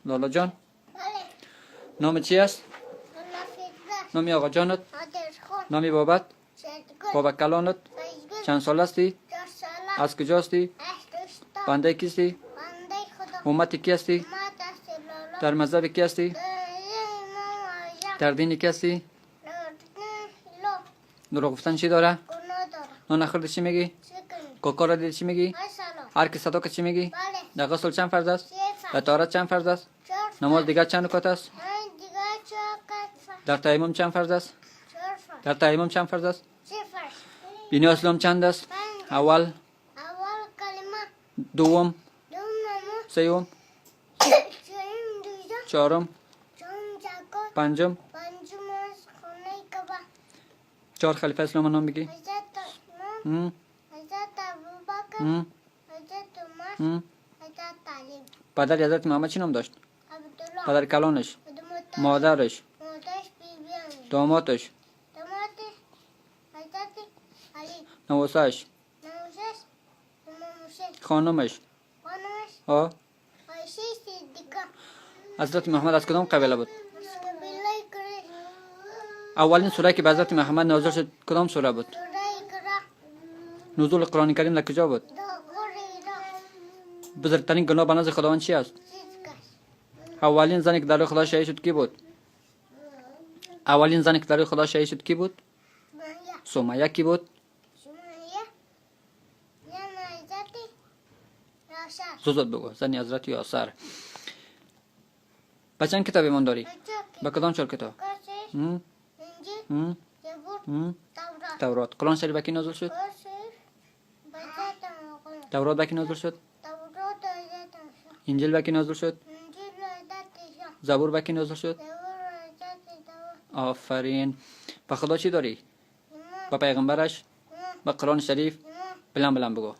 لالا جان. بله. نام چی است؟ لالا فردوس. نامی آقا جانت؟ عادل خان. نامی بابت؟ شیرگل. بابا کلانت؟ فیضگل. چند سال هستی؟ 4 ساله. از کجا هستی؟ از روستا. بنده کیستی؟ بنده خدا. امت کی هستی؟ امت است لالا. در مذهب کی هستی؟ در امام اعظم. در دین کی هستی؟ در دین اسلام. دروغ گفتن چی داره؟ گناه داره. نان نخورده چی میگی؟ چیکن. کوکا را دیدی چی میگی؟ سلام. هر کی صدا که چی میگی؟ بله. در غسل چند فرض است؟ سه در فرض. طهارت چند فرض است؟ 4 نماز فرض. دیگر چند رکعت است؟ من دیگه 4 فرض. در تیمم چند فرض است؟ 4 فرض. در تیمم چند فرض است؟ 3 فرض. بینی اسلام چند است؟ 5. اول؟ اول کلمه. دوم؟ دوم نماز. سوم؟ سوم روزه. چهارم؟ چهارم زکات. پنجم؟ پنجم از خانه کعبه. چهار خلیفه اسلام نام بگی. حضرت عثمان. حضرت ابوبکر. حضرت عمر. حضرت علی. پدر حضرت محمد چی نام داشت؟ عبدالله. پدر کلانش؟ عبدالمطلب. مادرش؟ مادرش بیبی آمنه. دامادش؟ دامادش حضرت علی. نواسش؟ نواسش امام حسین. خانمش؟ خانمش آ عایشه صدیقه. حضرت محمد از کدام قبیله بود؟ از قبیله قریش. اولین سوره که به حضرت محمد نازل شد کدام سوره بود؟ سوره اقرا. نزول قرآن کریم در کجا بود؟ در غار حرا. بزرگترین گناه به نزد خداوند چی است؟ شرک است. اولین زنی که در راه خدا شهید شد کی بود؟ اولین زنی که در راه خدا شهید شد کی بود؟ سمیه. سمیه کی بود؟ سمیه زن حضرت یاسر. زود بگو. زن حضرت یاسر. به چند کتاب ایمان داری؟ بچه به کدام چهار کتاب؟ قرآن شریف، انجیل، زبور، تورات. تورات. قرآن شریف به کی نازل شد؟ قرآن شریف به حضرت محمد. تورات به کی نازل شد؟ تورات حضرت موسی. انجیل به کی نازل شد؟ انجیل حضرت عیسی. زبور به کی نازل شد؟ زبور حضرت داوود. آفرین. به خدا چی داری؟ ایمان. به پیغمبرش؟ ایمان. به قرآن شریف؟ ایمان. بلند بلند بگو.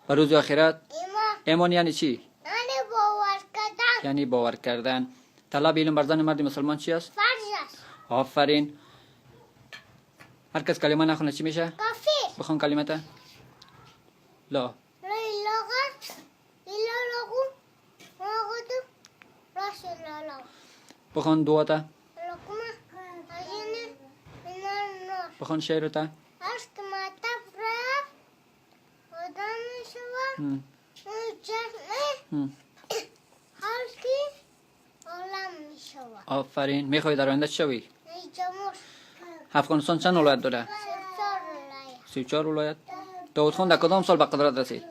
به روز آخرت؟ ایمان. ایمان یعنی چی؟ یعنی باور کردن. یعنی باور کردن. طلب علم بر زن مرد مسلمان چی است؟ فرض است. آفرین. هر کس کلمه نخونه چی میشه؟ کافر. بخوان کلمه لا. لا اله الا الله محمد رسول الله. بخوان دعا تا. لقمة عيني من النار. بخوان شعر تا. اشک مطب رفت آدم شود مجرم خلقی عالم می شود. آفرین. میخوای در آینده چی شوی؟ جمهور. افغانستان چند ولایت داره؟ 34 ولایت. 34 ولایت. داود خان در کدام سال به قدرت رسید؟